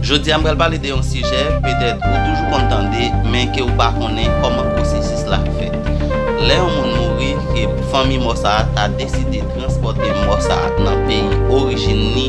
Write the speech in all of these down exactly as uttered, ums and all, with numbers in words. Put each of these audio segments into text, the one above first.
Jodi a, m pral pale de yon sijè, petèt ou toujou konn tande, men ke w pa konnen kòman pwosesis la fèt. Lè yon moun mouri, ke fanmi mò sa a ta deside transpòte mò sa a nan peyi orijin li,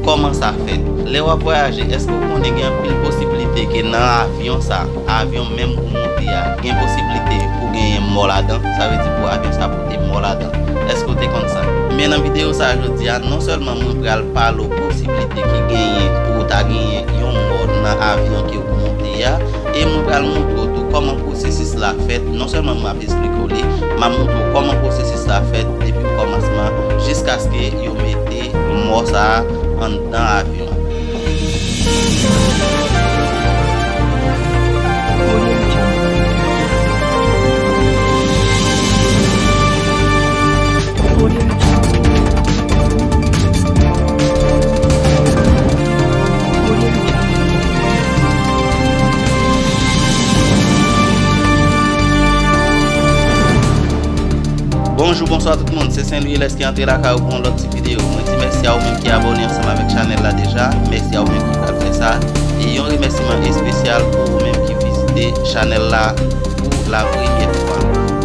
kòman sa fèt? Lè w ap vwayaje, èske w konnen gen anpil posiblite ke nan avyon sa a, avyon menm ou monte a, gen posiblite pou genyen mò ladan? Sa vle di pou avyon sa a pote mò ladan. Èske w te konn sa? Ebyen, nan videyo sa a jodi a, non sèlman mwen pral pale w posiblite ki genyen pou w ta genyen yon mò nan avyon ke w monte a, e mwen pral montre w tou kòman pwosesis la fèt. Non sèlman mwen ap esplike w li, m ap montre w kòman pwosesis la fèt depi kòmansman jiskaske yo mete mò sa a anndan avyon an. Bonjou, bonswa tout moun, se Saint Louis Lès ki antre lakay ou pou yon lòt ti videyo. Mwen di mèsi a ou menm ki abòne ansanm avèk chanèl la deja, mèsi a ou menm ki pral fè sa, e yon remèsiman espesyal pou ou menm ki vizite chanèl la pou la premyè fwa.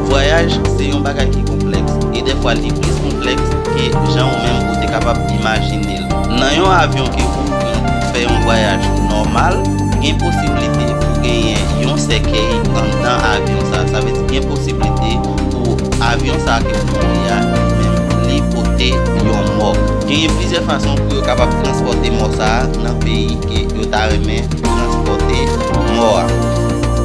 Vwayaj se yon bagay ki konplèks, e dèfwa li plis konplèks ke jan ou menm ou te kapab imajine l. Nan yon avyon ke ou pran pou fè yon vwayaj nòmal, gen posiblite pou genyen yon sèkèy anndan avyon sa. Sa vle di gen posiblite pou avyon sa ke ou monte a, li menm, li pote yon mò. Genyen plizyè fason pou yo kapab transpòte mò sa a nan peyi ke yo ta renmen transpòte mò a.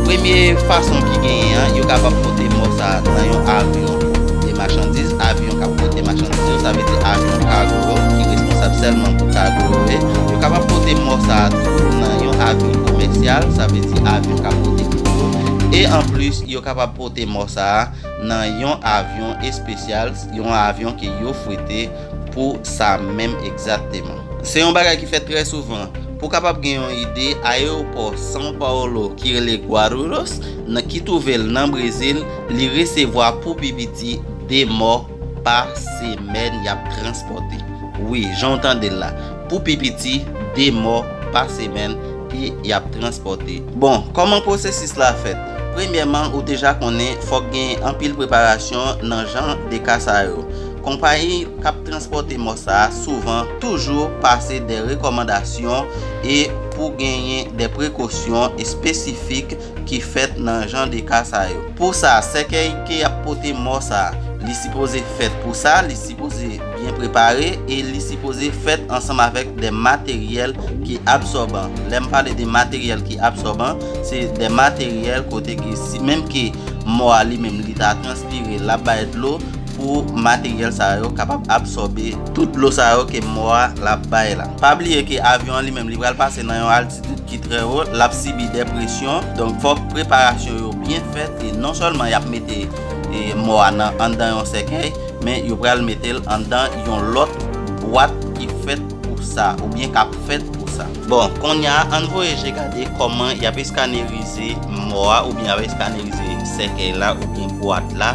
Premye fason ki genyen an, yo kapab pote mò sa a nan yon avyon de machandiz, avyon k ap pote machandiz yo, sa vle di avyon kago yo, ki responsab sèlman pou kago yo ye. Yo kapab pote mò sa a tou nan yon avyon komèsyal, sa vle di avyon k ap pote moun yo. E anplis, yo kapab pote mò sa a nan yon avyon espesyal, yon avyon ke yo fwete pou sa menm egzakteman. Se yon bagay ki fèt trè souvan. Pou w kapab gen yon ide, ayewopò São Paulo, ki rele Guarulhos, nan, ki twouve l nan Brezil, li resevwa pou pi piti de mò pa semèn y ap transpòte. Wi, jan w tande l la, pou pi piti de mò pa semèn ke y ap transpòte. Bon, kòman pwosesis la fèt? Premyèman, ou deja konnen fòk gen anpil preparasyon nan jan de ka sa yo. Konpayi k ap transpòte mò sa a souvan toujou pase de rekòmandasyon e pou genyen de prekosyon espesifik ki fèt nan jan de ka sa yo. Pou sa, sèkèy ke y ap pote mò sa a, li sipoze fèt pou sa, li sipoze byen prepare e li sipoze fèt ansanm avèk de materyèl ki absòban. Lè m pale de materyèl ki absòban, se de materyèl kote ke si menm ke mò a li menm li ta transpire, l ap bay dlo, pou materyèl sa yo kapab absòbe tout dlo sa yo ke mò a l ap bay la. Pa bliye ke avyon an li menm li pral pase nan yon altitid ki trè wo, l ap sibi de presyon. Donk fòk preparasyon yo byen fèt e non sèlman y ap mete, e, mò a nan, anndan yon sèkèy, men yo pral mete l anndan yon lòt bwat ki fèt pou sa, oubyen k ap fèt pou sa. Bon, kounye a, ann voye je gade kòman y ap eskanerize mò a, oubyen y ap eskanerize sèkèy la, oubyen bwat la,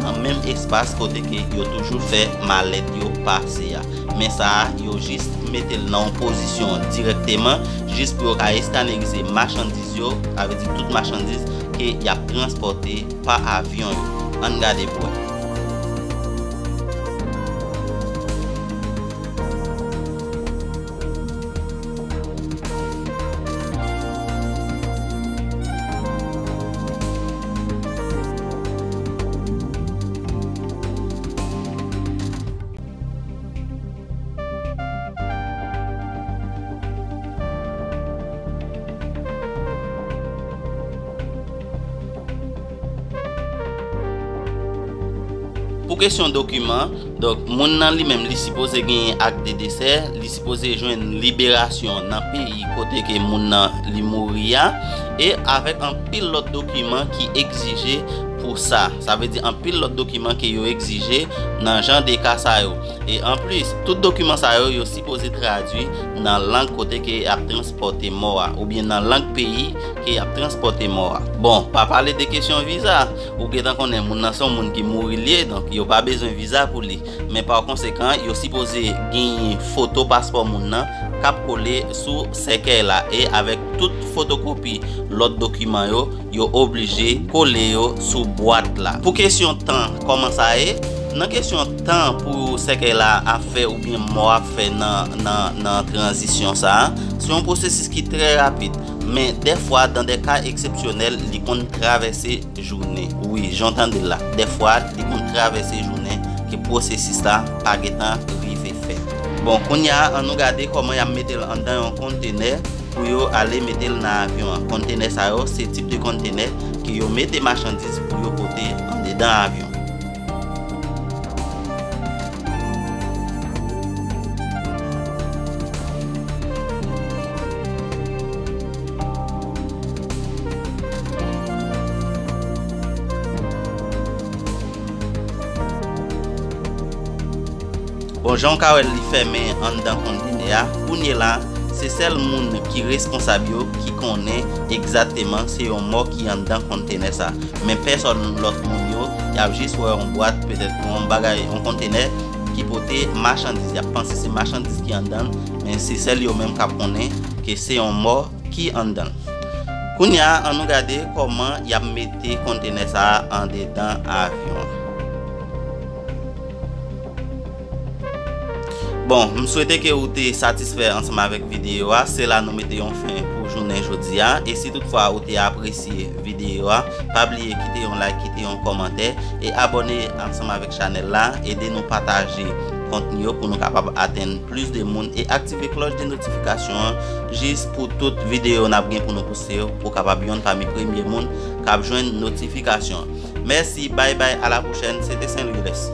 nan menm espas kote ke yo toujou fè malèt yo pase a. Men sa a, yo jis mete l nan yon pozisyon dirèkteman, jis pou yo ka eskanerize machandiz yo, sa vle di tout machandiz ke y ap transpòte pa avyon yo. Ann gade pou wè. Pou kesyon dokiman, donk, moun nan li menm, li sipoze genyen ak de desè, li sipoze jwenn liberasyon nan peyi kote ke moun nan li mouri a, e avèk anpil lòt dokiman ki egzije pou sa. Sa vle di anpil lòt dokiman ke yo egzije nan jan de ka sa yo. E anplis, tout dokiman sa yo, yo sipoze tradui nan lang kote ke y ap transpòte mò a, oubyen nan lang peyi ke y ap transpòte mò a. Bon, pa pale de kesyon viza. Ou gentan konnen moun nan se yon moun ki mouri l ye, donk yo pa bezwen viza pou li. Men pa konsekan, yo sipoze genyen foto paspò moun nan k ap kole sou sèkèy la e avèk tout fotokopi lòt dokiman yo, yo oblije kole yo sou bwat la. Pou kesyon tan, kòman sa ye? Nan kesyon tan pou sèkèy la ap fè oubyen mò ap fè nan, nan, nan tranzisyon sa a, se yon pwosesis ki trè rapid. Men dèfwa, dans des cas exceptionnels, li konn travèse jounen. Wi, jan w tande l la. Dèfwa, li konn travèse jounen ke pwosesis la pa gentan rive fèt. Bon, kounye a, ann nou gade kòman y ap mete l anndan yon kontenè pou yo ale mete l nan avyon an. Kontenè sa yo, se tip de kontenè ke yo mete machandiz pou yo pote andedan avyon. Bon, jan w ka wè l, li fèmen anndan kontenè a. Kounye la, se sèl moun ki responsab yo ki konnen egzakteman se yon mò ki anndan kontenè sa. Men pèsòn lòt moun yo, y ap jis wè yon bwat, petèt yon bagay, yon kontenè ki pote machandiz. Y ap panse se machandiz ki anndan l, men se sèl yo menm k ap konnen ke se yon mò ki anndan l. Kounye a, ann nou gade kòman y ap mete kontenè sa a andedan avyon an. Bon, m swete ke ou te satisfè ansanm avèk videyo a. Se la nou mete yon fen pou jounen jodi a. E si toutfwa ou te apresye videyo a, pa bliye kite yon like, kite yon kòmantè e abòne ansanm avèk chanèl la. Ede nou pataje kontni yo pou nou kapab atenn plis de moun e aktive klòch de notifikasyon an jis pou tout videyo n ap gen pou nou poste yo, pou w kapab yonn pami premye moun k ap jwenn notifikasyon. Mèsi, bay bay, a la pwochèn. Se te Saint Louis Lès.